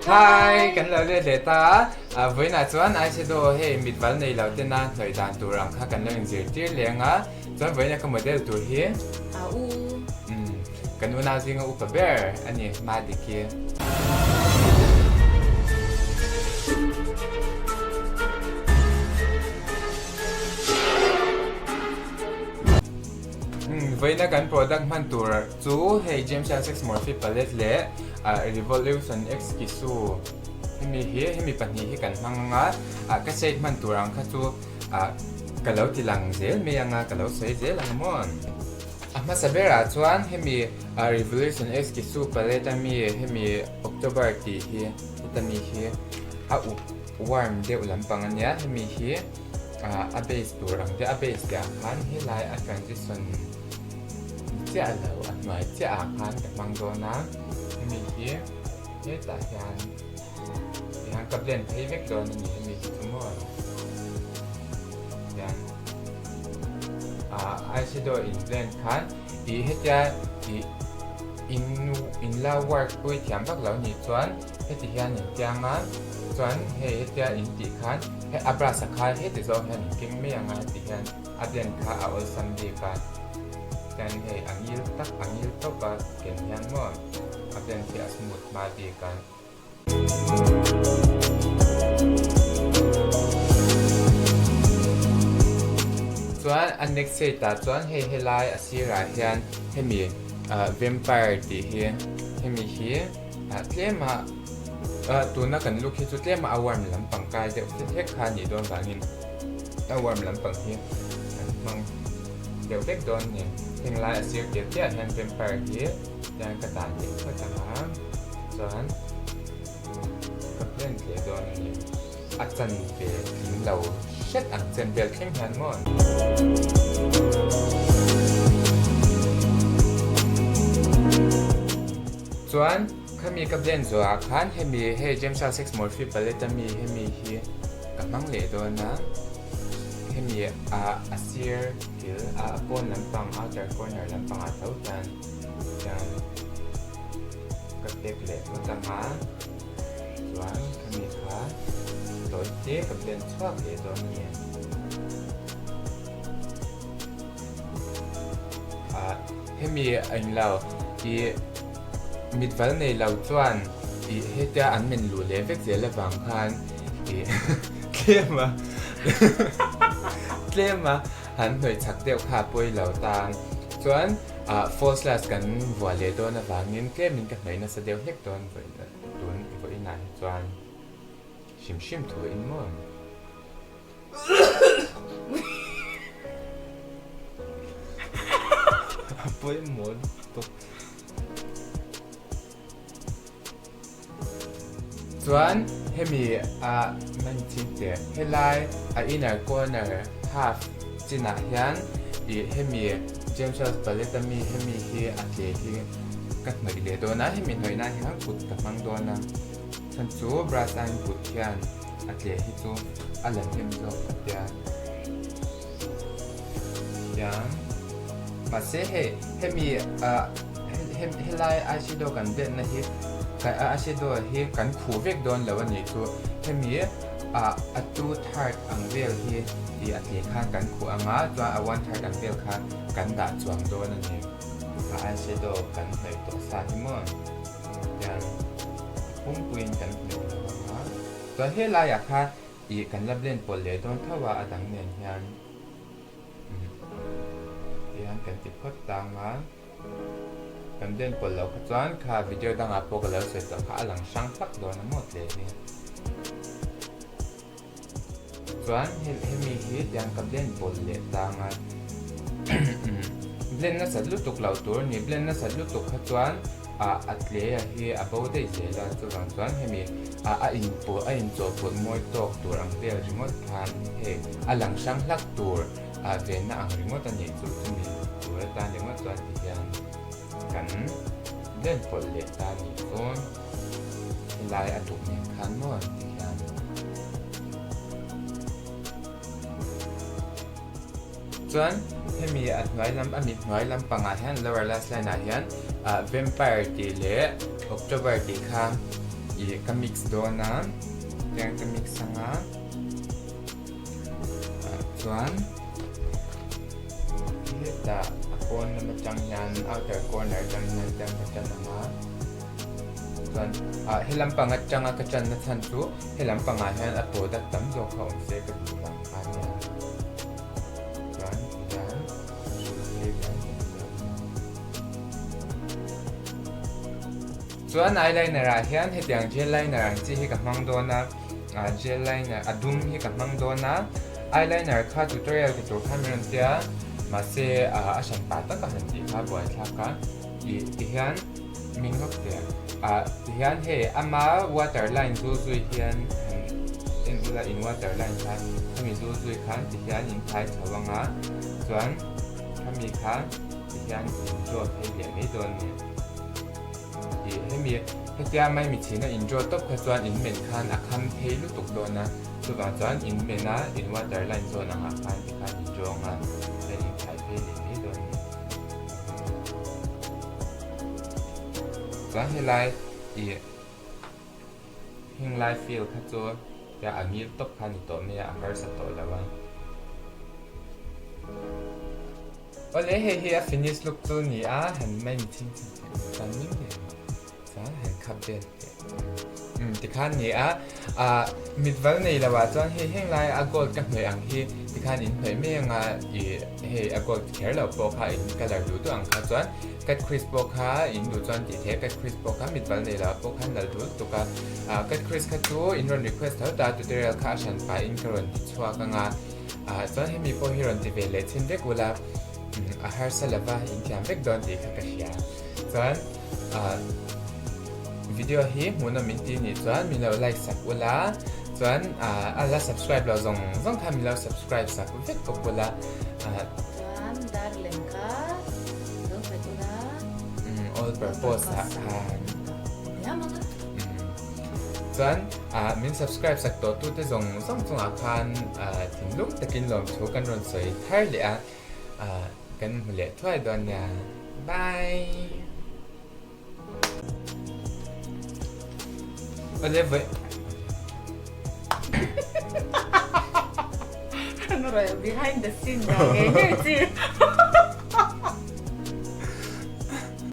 Hi! Kan lo let leh ta a, vawiinah chuan eyeshadow hei mitval nei lo tena hnawih dan tur ang kha kan lo inzirtir leng a, chuan vawiina ka model tur hi A u. Umm, kan unau zinga upa ber a ni, Madiki. Umm, vawiina kan product hman tur chu hei James Essex Morphe palette leh Revolution X Kisu hemi hi hemi pahnih hi kan hmang anga ah ka shade hman tur ang kha chu ah ka lo ti lang zel mai anga ka lo sawi zel ang maw. A hmasa berah chuan hemi Revolution X Kisu palette ami hemi October tih hi heta mi hi a up warm deuh lampang ania hemi hi ah a base tur ang te a base tih ah khan helai a transition chiah lo a hnuai chiah ah khan ka hmang dawn a hemi hi hetah hian tihian ka blend phei vek dawn a ni hemi hi chu maw tihian ah eyeshadow in blend khan ih hetia ih in in la work pui thiam vak lo nih chuan heti hian in tiang a chuan hei hetia in tih khan he a brush a khai heti zawng hian in keng mai ang a heti hian a blend kha a awlsam bik a chuan hei a ngil tak a ngil tawp a ken hian maw a blend khi a smooth hma bik a. Chuan a next shade ah chuan hei helai a sirah hian hemi vampire tih hi hemi hi Ah tlem a ah tuna kan look hi chu tlem a a warm lampang kai deuh hret hlek kha a nih dawn vangin a warm lampang hi kan hmang deuh vek dawn a ni. Heng lai a sir tir chiah hian vampire hi hian ka dah leh phawt ang a chuan ka blend leh dawn a ni. A chan ve tling lo hret ang chen vel thleng hian maw. Chuan khami ka blend zawhah khan hemi hei James Charles X Morphe palette ami hemi hi ka hmang leh dawn a, hemi ah a sir kil a a pawn lampang outer corner lampangah tho hian hian ka pack leh phawt ang a, chuan khami kha tawi te ka blend chhuak leh dawn a ni. Ah hemi a englo ih mitval nei lo chuan ih hetia an men luh leh vek zel avang khan ih tlem a tlem a han hnawih chak deuh kha a pawi lo ta chuan ah false lash kan vuah leh dawn avangin tlemin ka hnawih nasa deuh hlek dawn tun vawiinah hi chuan hrim hrim thu in maw. A pawimawh lutuk. Chuan hemi a man chin che helai a inner corner half chinah hian ih hemi James Charles palette ami hemi hi a tle hi ka hnawih leh dawn a hemi hnawih nan hian kut ka hmang dawn a chhan chu brush aiin kut hian A tle hi chu a la hnem zawk ka tia hian mahse hei hemi ah helai eyeshadow kan blend na hi eyeshadow hi kan khuh vek dawn lo a nih chu hemi ah a two third ang vel hi tih a tle khan kan khuh ang a chuan a one third ang vel kha kan dah chuang dawn a ni a eyeshadow kan hnawih tawh sa hi maw hian a pumpuiin kan hnawih lo ang a. Chuan he laiah khan ih kan la blend pawlh leh dawn tho a, a dang nen hian tihian kan ti phawt tang a, kan blend pawlh loh kha chuan kha video dangah pawh ka lo sawi tawh kha a lang hrang hlak dawn a maw tle hi. Chuan hemi hi tiang ka blend pawlh leh tang a, blend nasat lutuk loh tur a ni, blend nasat lutuk kha chuan ah a tle a hi a bo daih zel a, chuvang chuan hemi ah a inpawh a inchawhpawlh mawi tawk tur ang vel ringawt khan hei a lang hrang hlak tur ah venna ang ringawt a nih chu chumi tur atan ringawt chuan ti hian kan blend pawlh leh ta a nih chuan helai a duk nen khan maw ti hian. Chuan hemi a hnuai lam a mit hnuai lampangah hian lower lash line ah hian ah vampire tih leh october tih kha. ih ka mix dawn a, tiang ka mix ang a, ah chuan hetah a pawn lam atang hian outer corner atang hian tiang ka tan ang a, chuan ah he lampang atanga ka tan na chhan chu he lampangah hian a product tam zawk kha awm se ka duh vang kha ania chuan tihian hrul phei hian kan ziak ang. Chuan eyeliner ah hian hetiang gel liner ang chi hi ka hmang dawn a, ah gel liner a dum hi ka hmang dawn a, eyeliner kha tutorial ti tur khan min rawn tia mahse ah a hran pah tak a han tih kha buaithlak a ih tihian min ngawt teh ah tihian hei ama water line zul zui hian han en ula in water line kha khami zul zui khan tihian in thai chho ang a chuan khami kha tihian in draw phei leh mai dawn a ni. Ih hemi hetia mai mithin a in draw tawp kha chuan in men khan a kham phei lutuk dawn a, chuvang chuan in men a in water line zawn angah khan tikhan in draw ang a, chuan in thai phei leh mai dawn a ni. Chuan helai ih heng lai field kha chu tia a ngil tawp kha a ni tawh mai a, a harsa tawh lo a. Awle hei hi a finish look chu ni a, han mai mi ching ching theih tan ning ngei mai chuan han khap vel teh umm tikhan ni a, ah mitval nei lo ah chuan hei heng lai a gold ka hnawih ang hi tikhan in hnawih mai anga ih hei a gold kher lo pawh kha in colour duh duh ang kha chuan cut crease pawh kha in duh chuan tih theih a cut crease pawh kha mitval nei lo ah pawh khan lal dul tuk a, ah cut crease kha chu in rawn request tho ta tutorial kha a hran pah in ka rawn ti chhuak anga. Ah chuan hemi pawh hi rawn ti ve leh chhin vek ula a harsa lova inthiam vek dawn tih kha ka hria. Chuan ah video hi hmuhnawm min ti nih chuan min lo like sak ula chuan ah a la subscribe lo zawng zawng kha min lo subscribe sak vek bawk ula. Ah chuan dar lem kha lo hmet ula. Umm all purpose ah khan. Chuan ah min subscribe sak tawh tute zawng zawng chungah khan ah thinlung takin lawmthu kan rawn sawi thar leh a, ah kan hmu leh thuai dawn nia. Bye! Awle vawi. Behind the scene dah ngei ngei chi.